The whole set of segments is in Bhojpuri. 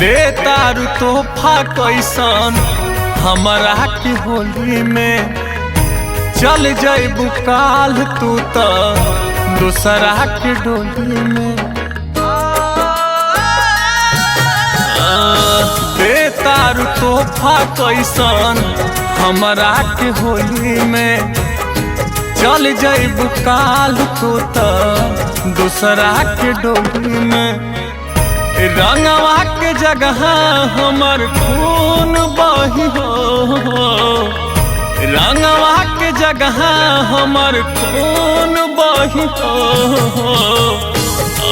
दे तारू तोहफा कैसन हमरा के होली में। चल जइबू काल तू त दूसरा के डोली में। दे तारू तोहफा कैसन हमरा के होली में। चल जइबू काल तू त दूसरा के डोली में। रंगवा के जगह हमर खून बही हो, रंगवा के जगह हमर खून बही हो।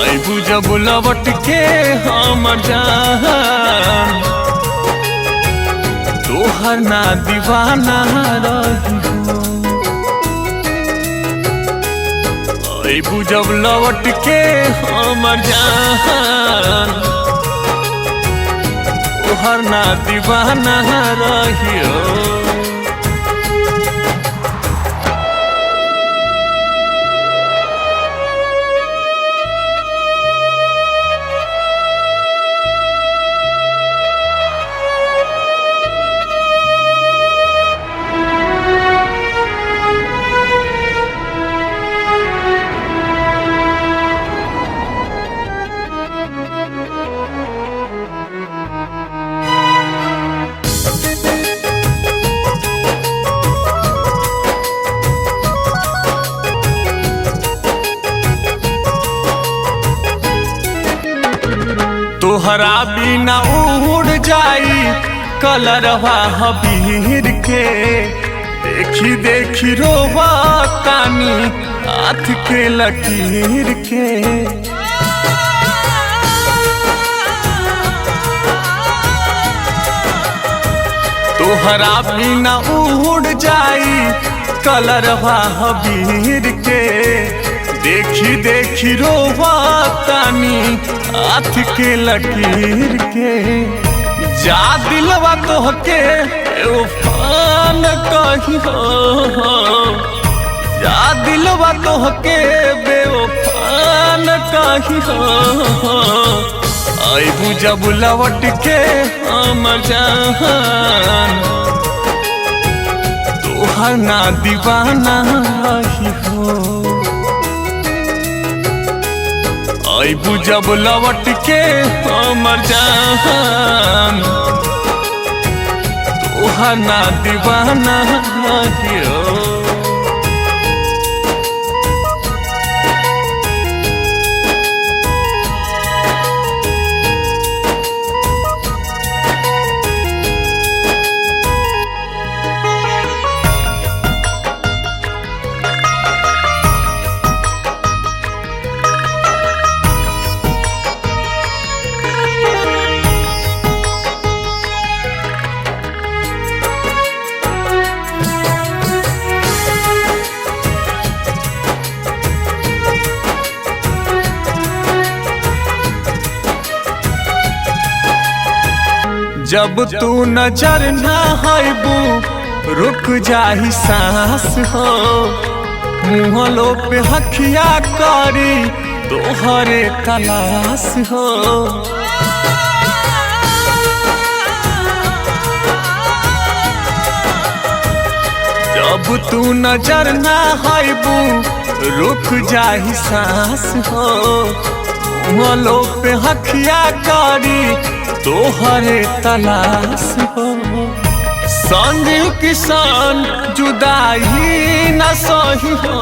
अइबू जब लौट के हमर जान, तोहर ना दीवाना रही हो। अइबू जब लौट के हमर जान, तोहर ना दीवाना रही हो। तोहरा बिना उड़ जाई कलरवा हबीर के, देखी देखी रोवा तानी हाथ के लकीर के। तोहरा बिना उड़ जाई कलरवा हबीर के, देखी देखी रोवा तानी हाथ के लकीर के। जा दिलवा तोहके उफान कही हो, जा दिलवा तोहके बेवफान कही हो। अइबू जब लौट के हमर जान, तोहर ना दीवाना रही हो। अइबू जब लौट के हमर जान, तोहर ना दीवाना रही हो। जब तू नजर ना आइबू रुक जाही सांस हो, मुँहलो पे हखिया करी तोहरे तलाश हो। जब तू नजर ना आइबू रुक जाही सांस हो, मुँहलो पे हखिया करी तोहरे तलाश हो। संजीव किसान जुदाई न सही हो,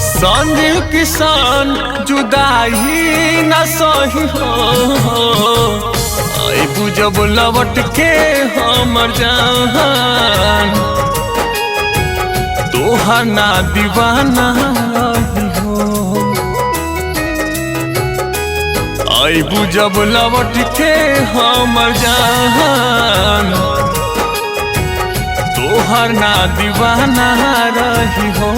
संजीव किसान जुदाई न सही हो। अइबू जब लौट के हमर जान, तोहर ना दीवाना रही हो। अइबू जब लौट के हमर जान, तोहर ना दीवाना रही हो।